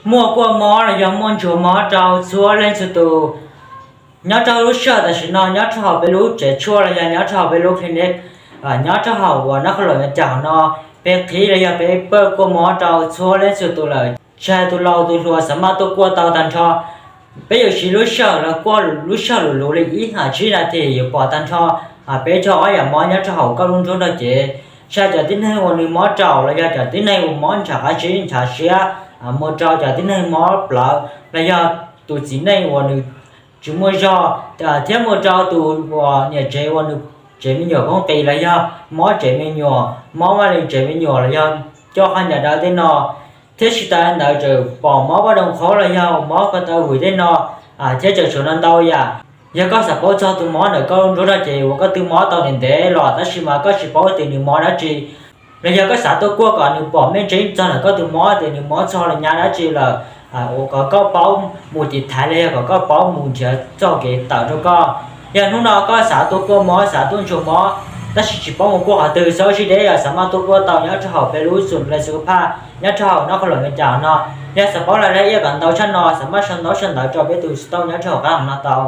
Muaj kuaj mob los yog muaj ntsuag mob rau txhua leej txhua tus nyob rau lub sij hawm tam sim no nyob rau hauv peb lub tsev tshuaj los yog nyob rau hauv peb lub clinic, nyob rau hauv uas nab qhov luam me cas no, peb qhib los yog peb pawj kuaj mob rau txhua leej txhua tus lawm. Tsis hais tus laus tus hluas xav maj tuaj kuaj tau tag nrho. Peb yuav siv lub sij hawm los kuaj lub sij hawm luv luv li ib hais tsib nas this yuav pom tag nrho peb caug ob yam mob nyob rau hauv koj lub nruab nrog cev. Tsis hais cov tib neeg uas nws mob raum los yog cov tib neeg uas mob ntshav qab zib ntshav siab, mus rau cov tib neeg mob plawv los yog tus txiv neej uas nws tsis muaj zog, thiab mus rau tus uas niam tsev uas nws tsev me nyuam poob qis los yog mob tsev me nyuam, mob vaj lees tsev me nyuam los yog coj qhov ncauj dawb tej no, thiab tsis tas li ntawd tseem pom mob poj doo qhov los yog mob ko taw vwm tej no, thiab tseem tshuav no ntau yam. Yog koj xav paub txog tus mob ntawm koj lub nruab nrog cev uas koj twb mob tau ntev ntev los tab sis mas koj tsis paub tias nws mob dab tsi, los yog koj xav tuaj kuaj kom nws pom meej tseeb txog ntawm koj tus mob tias nws mob txog los nyab dab tsi lawm, uas kom koj paub mus tiv thaiv los yog kom koj paub mus nrhiav txoj kev tawm rau koj. Yog hnub no koj xav tuaj kuaj mob, xav tuaj ntsuag mob, tab sis tsis paub mus kuaj qhov twg, xav sib deb yog xav maj tuaj kuaj tau nyob rau hauv peb lub xum le xu phaj nyob rau hauv nab qhov luam me cas no. Yog xav paub laj laj iab kom ntau tshaj no xav maj sau ntaub sau ntawv rau peb tus xov tooj nyob rau hauv qab hau no tau.